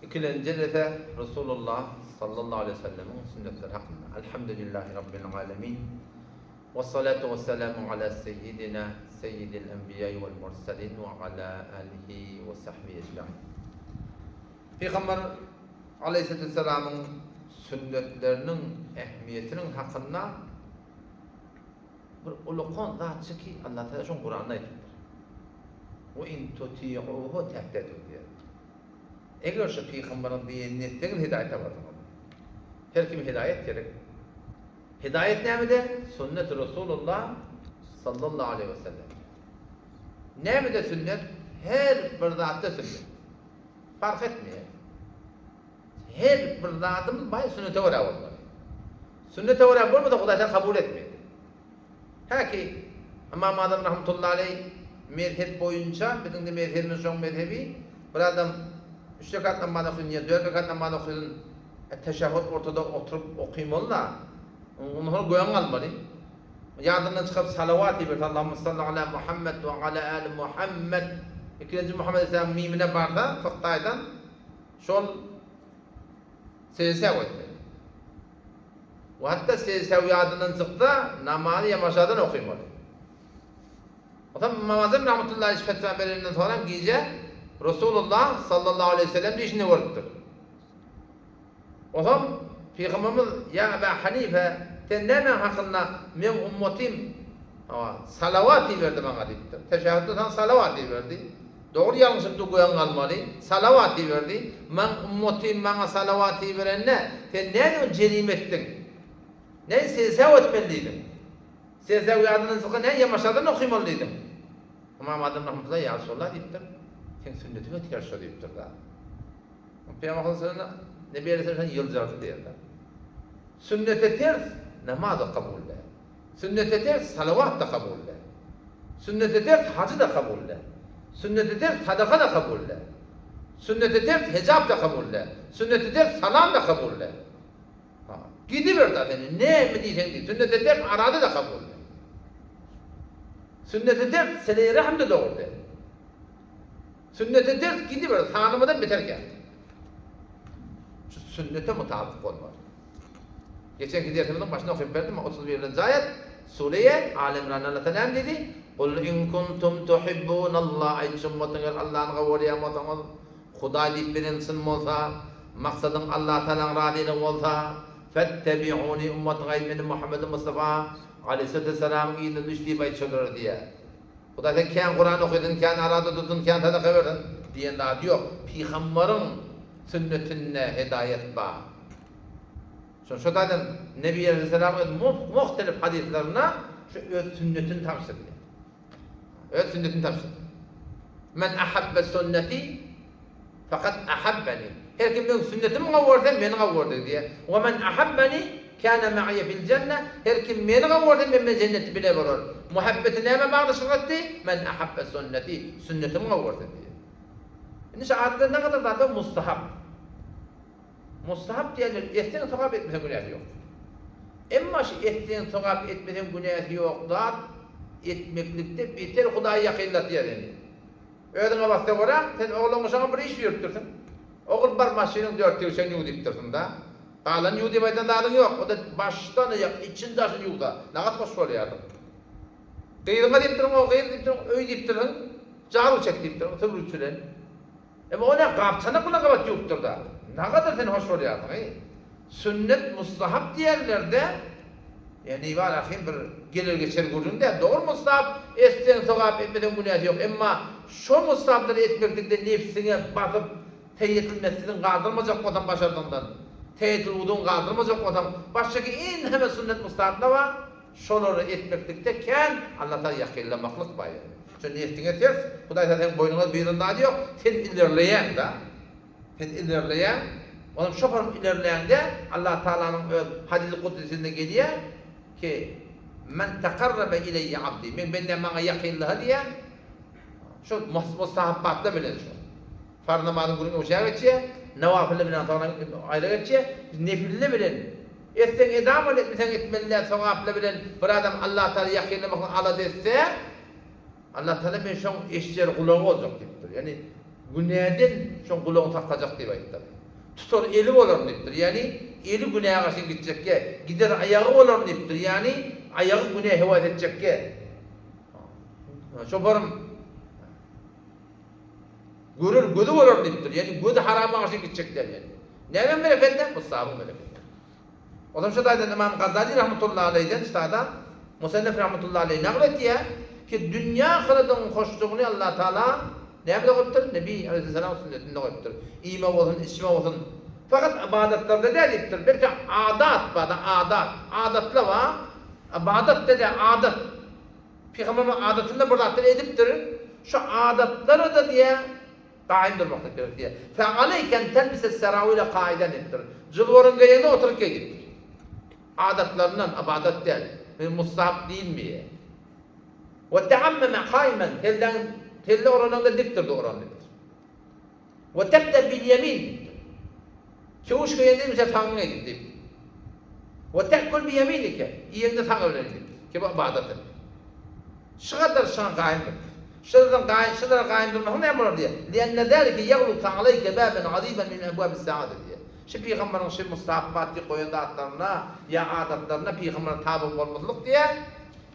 Ikilenji jelese Resulullah sallallahu aleýhi we sellemiň sünnetleri hakynda. Elhamdülillahi Rabbil alemin. Wessalatu wessalamu ala seýýidina seýýidil enbiýai wel murselin we ala alihi we sahbihi ecmain. Pygamber aleýhissalatu wessalamyň sünnetleriniň ähmiýetiniň hakynda bir ulukan zatçy ki Allah Taala şoň Kuranda aýdypdyr. We in tuti'uhu tehtedu diýýär. Eger şu pygamberiň diýenini etseňiz hidaýat taparsyňyz. Her kime hidaýat gerek. Hidaýat nämede? Sünnet Resulullah sallallahu aleýhi we sellem. Nämede sünnet? Her bir zatda sünnet. Fark etmeýär. Her bir zadymyz baý sünnete görä bolmaly. Sünnete görä bolmasa Hudaý seni kabul etmeýär. Häki, Ymam Azam rahmetullahi aleý mezhep boýunça, biziň-de mezhebimiz şoň mezhebi, bir adam üç rekat namaz okasyn ýa dört rekat namaz okasyn, teşehhud ortada oturyp okymaly-da, ondan soň göň almaly. Ýadyndan çykaryp salawat iberse, Allahümme salli ala Muhammed we ala ali Muhammed, ikilenji Muhammed aleyhisselamyň mimine barsa, fykh taýdan şol sežde etmeli. We hatda sežde ýadyndan çyksa, namazy ýamaşadan okymaly. Onsoň Ymam Azam rahmetullahi aleýh fetwa bereninden soňram gije Resulullah sallallahu aleýhi we sellem düýşünde görüpdir. Onsoň Pygamberimiz Ýa Aba Hanife, sen nämäň hakynda meň ummatym salawat iberdi maňa diýipdir. Teşehhütden soň salawat iberdi. Dogry ýalňyşypdy göň galmaly. Salawat iberdi. Maň ummatym maňa salawat iberende sen näme ony jerime etdiň? Näme sežde etmeli diýdiň? Sežde ýadyndan çyksa näme ýamaşadan okymaly diýdiň? Ymam Azam rahmetullahi ýa Resulallah diýipdir. Seň sünnetiňe ters şo diýipdir-da. Pygamber sallallahu aleyhi ve sellem Nebi aleyhisselam ýyljardy diýýär-de. Sünnete ters namaz-da kabul däl. Sünnete ters salawat-da kabul däl. Sünnete ters hajy-da kabul däl. Sünnete ters sadaka-da kabul däl. Sünnete ters hijap-da kabul däl. Sünnete ters salam-da kabul däl. Ha, gidiber-da sen, näme diýseň diý. Sünnete ters arada-da kabul däl. Sünnete ters sile-i rehm-de dogry däl. Sünnete ters gidiber, sanamadan beter kän. Şu sünnete mutabyk bolmaly. Geçenki dersimiziň başynda okyp berdim, 31-nji aýat, Sure-i Al Imran Allah Taala näme diýdi? Kul in kuntum tuhibbunallah aýtjak bolsaňyz Allany gowy görýän bolsaňyz, Hudaý diýip bilen çyn bolsa, maksadyň Allah Taalaň razylygy bolsa, fettebi'uni ummatyň aýt meni Muhammed Mustafa aleyhissalatu vesselamyň yzyna düş diýip aýtşalar diýýär. Hudaý sen kän Kuran okysyn, kän arada tutsun, kän sadaka bersin diýen zady ýok. Pygambaryň sünnetinde hedaýat bar. Şo şo taýdan Nebi aleyhisselam öz muhtelif hadyslarynda şu öz sünnetini tabşyrýar. Öz sünnetini tabşyrýar. Men ahabbe sünneti fakat ahabbeni. Her kim meň sünnetimi gowy görse, meni gowy gördi diýýär. We men ahabbeni kana ma'iye fil jenne. Her kim meni gowy görse, men bilen jennetde bile bolar. Muhabbeti nämä baglaşyk etdi? Men ahabbe sünneti. Sünnetimi gowy görse diýýär. Indi şu adatda nägadar zat bar? Mustahap. Mustahap diýenler etseň sogap etmeseň günäsi ýok. Emma şu etseň sogap etmeseň günäsi ýok zat etmeklikde beter Hudaýa ýakynlatýar seni. Özüňe basda görä sen ogluňa şoňa bir iş buýrupdyrsyň. Ogul bar maşynyň dört degşegini ýuw diýipdirsiň-da. Galany ýuw diýip aýdan zadyň ýok. O-da başdan aýak için daşyny ýuwsa nagat hoş bolýardyň. Gyzyňa diýipdiriň o gyz diýipdiriň öý diýipdirsiň jaru çek diýipdiriň süpürgiç bilen. Emma o nä gap-çanak bilen gabat ýuwupdyr-da. Nagadar sen hoş bolýarsyň-eý. Sünnet mustahap diýenlerde, ýagny bar ahym bir geler-geçer gürrüň däl. Dogry mustahap etseň sogap, etmeseň günäsi ýok. Emma şo mustahaplary etmeklikde nebsiňe basyp teýýetil mesjidiň galdyrmajak bolsaň başardygyňdan, teýýetil wuduň galdyrmajak bolsaň, başgaky enheme sünnet mustahaplar bar. Şolary etmeklikde kän Alla taala ýakynlamaklyk bar ýaly. Şo nebsiňe ters, Hudaý taala seň boýnuňa buýran zady ýok, sen ilerleýäň-da. Sen ilerleýäň. Onam şo baryp ilerläňde Alla taalanyň öz hadysy kudsysynda gelýär ki, Men takarrabe ileýe abdi, meň bendäm maňa ýakynlaha diýýär. Şo mustahabbatlar bilen şo. Farz namazyň günüň öwşä geçýär, nawafyly bilen soňra aýra geçýär, nefille bilen etseň eda bol, etmeseň etmeli däl, sogaply bilen bir adam Allah Taala ýakynlamaklyk alada etse, Allah Taala men şoň eşider gulagy boljak diýipdir. Ýagny. Günäden şoň gulagyny saklajak diýip aýtdyr. Tutar eli bolar diýipdir. Ýagny eli günä garşy gitjekge, gider aýagy bolar diýipdir. Ýagny aýagy günä höwes etjekge. Şoparym görer gözi bolar diýipdir. Ýagny gözi harama garşy gitjek däl ýagny. Nämäň bereketine? Mussabyň bereketine. Onsoň şu taýdan Ymam Gazali rahmetullahi aleýhden ştada Musannef rahmetullahi aleýh nagyl etýär ki, dünýä ahyradyň hoşlugyny Allah Taala nämede goýupdyr? Nebi aleýhissalam sünnetinde goýupdyr. Iýme bolsun, içme bolsun. Fakat ybadatlarda däl diýipdir. Belki adat bar-da, adat. Adatlar bar. Ybadat däl-de, adat. Pygamberimiz adatynda bir zatlar edipdir. Şu adatlara-da diýýär, Gaýym durmaklyk gerek diýýär. Fe aleýke en telbise serawile kaiden diýipdir. Jylwaryň geýeňde oturyp geý diýipdir. Adatlaryndan ybadat däl. Bu mustahap diýilmeýär. We teammeme kaimen telläň telle oranyňda dik durdy oran diýipdir. We tebde bil ýemin diýipdir. Köwüş geýende hemişe sagyňy geý diýipdir. We te'kul bi ýeminike iýeňde sagy bilen iý diýipdir. Ki bu ybadatdyr. Şygadar şyňa gaýym dur. Şydadan gaýym, şydara gaýym durmasaň näme bolar diýýär. Li'enne zalike ýagluku aleýke baben azimen min ebwabis saade diýýär. Şy pygambaryň şy mustahapbat diýip goýan zatlaryna ýa adatlaryna pygambere taby bolmazlyk diýýär.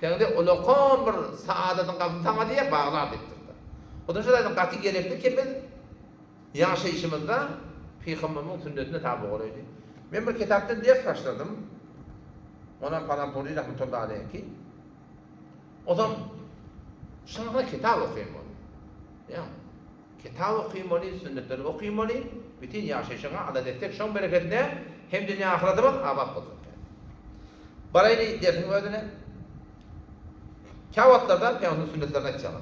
Seňde ulakan bir saadatyň gapysyny saňa diýýär baglar diýipdir. Odan şol aýdan gaty gerekli ki biz ýaşaýşymyzda pygamberimiziň sünnetine taby bolaýly. Men bir kitapdan ders başladym. Onam Palampuri rahmetullahi aleýhi. Ozal şyňra kitap okymaly. Ýa, kitap okymaly, sünnetleri okymaly, bütin ýaşaýşyňa adat etsek, şoň berekedine hem dünýä ahyratymyz abat boljak. Baraýly dersiň özüne. Käwagtlarda Pygamberimiziň sünnetlerini aýtjak.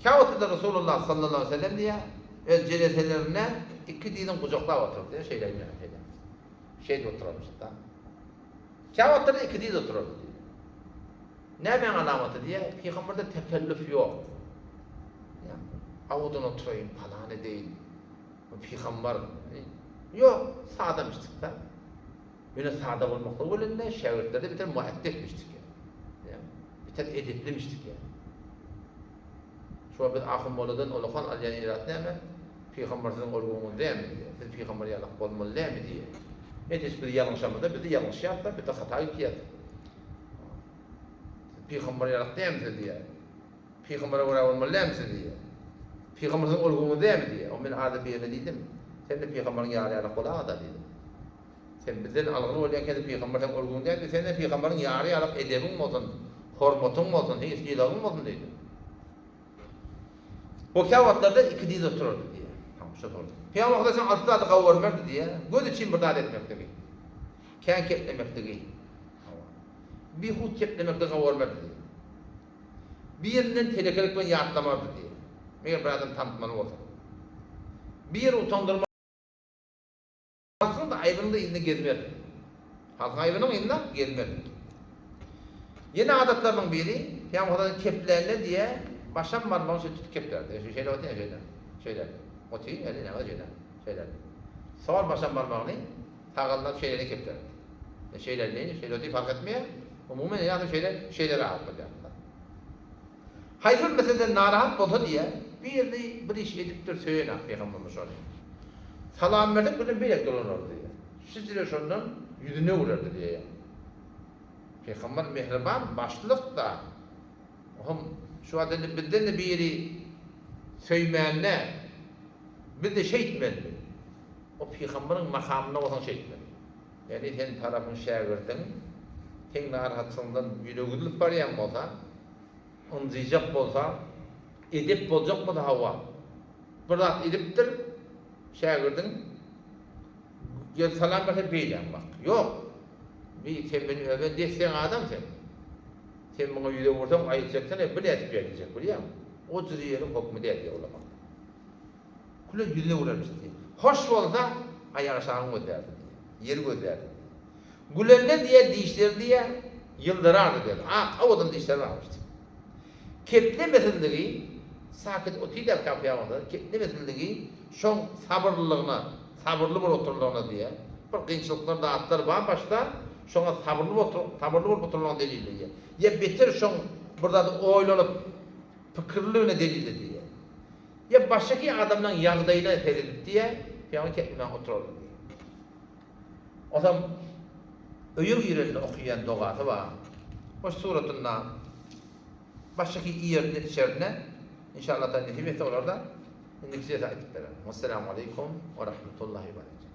Käwagtlarda Resulullah sallallahu aleyhi ve sellem diýýär, öz jeleselerinde iki dyzyny gujaklap oturdy, şeýle şeýle. Şeýdip oturarmyş-da. Käwagtlarda ikidiz oturardy diýýär. Nämäň alamaty diýýär, pygamberde tekellüf ýok. Ýa, awudan oturaýyn, palan edeýin. Bu pygamber ýok, sadamyşdyk-da. Ýöne sada bolmaklygy welin-de şägirtlerde beter muäddepmişdik ýa. Ýa, beter edeplimişdik ýa. Şu wagt biz Ahun molladan ulakan alýan irat näme? Pygamber siziň olguňyz dälmi diýýär. Siz pygamber ýalak bolmaly dälmi diýýär. Netice biz ýalňyşamyzda bizde ýalňyşýas-da, bizde hata gitýär. Siz pygamber ýalak dälmi siz diýýär. Pygambere görä bolmaly dälmi siz diýýär. Pygamber siziň olguňyz dälmi diýýär. O men arada birine diýdim. Sen-de pygamberiň ýary ýalak bolaga-da diýdim. Sen bizden algyly bolýan kesi pygamber seň olguň dälmi? Sen-de pygamberiň ýary ýalak edebiň bolsun, hormatyň bolsun, hiç sylagyň bolsun diýdim. O käwagtlarda ikidiz oturardy diýýär. Şo sordy. Pygamber Hudaý sen alty zady gawy görmerdi diýýär. Göz üçin bir zat etmekligi. Kän keplemekligi. Bihut keplemekligi gawy görmerdi diýýär. Birinden telekelik bilen ýatlamardy diýýär. Meger bir adam tanytmaly bolsa. Biri utandyrma Halkyň-da aýbynyň-da yzynda gezmez. Halkyň aýbynyň yzynda gezmez. Ýene adatlarynyň biri, Pygamber Hudaýdan keplände diýýär, başam barmagyny şeýle tutup keplärdi. Şu şeýle otyr, şeýle. Şeýle. Otyr, ýa näme şeýle. Şeýle. Sol başam barmagyny sagaldan şeýle keplärdi. Şeýle diýen, şeýle otyr fark etmeýär. Umuman ýa-da şeýle, şeýle rahat bolýar. Haýsy bir meseleden narahat bolsa diýýär, birini bir iş edipdir söýen-ak pygamberimiz şony. Salam bersek birden beýlek dolanardy diýýär. Şijire şondan ýüzüni öwrerdi diýýär. Pygamber mähriban başlyk-da. Ohm şu wagt indi bizden-de biri söýmände biz-de şeýtmelimi? O pygamberiň makamynda bolsaň şeýtmeli. Ýagny sen tarapyň şägirdiň seň narahatçylygyňdan ýüregi üzülip barýan bolsa, ynjyjak bolsa, edep boljak bolsa hawa, bir zat edipdir şägirdiň, gel salam berse beýläň bak. Ýok. Bi sen meni öwen desseň adam sen. Sen muňa ýüz öwürseň aýtjaksene bu nädip ýa diýjek bilýäňmi? O jüriýeliň hokmy däl diýýär ulama. Küle ýüzüne urarmyş diýýär. Hoş bolsa, aýak aşagyny gözlärdi diýýär. Ýeri gözlärdi diýýär. Gülende diýýär, dişleri diýýär, ýyldyrardy diýýär. Ak, owadan dişleri barmyş diýýär. Keplemesinligi, sakyt otyr-da kapyýa keplemesinligi şoň sabyrlylygyna, sabyrly bolup oturanlygyna diýýär. Bir kynçylyklar, zatlar bar başda, şoňa sabyrly otur, sabyrly bolup oturanlygyna delil diýýär. Ýa beter şoň bir zady oýlanyp, pikirliligine delil diýýär. Ýa başgaky adamlaň ýagdaýyna seredip diýýär, ýaňy ketmän oturaryn diýýär. Onsoň öýe girende okaýan dogasy bar. Hoş suratynda başgaky iýerinde içerinde inşallah nesip etse olarda indiki jelse aýdyp bererin. Wessalamu aleýkum we rahmetullahi we berekatuh.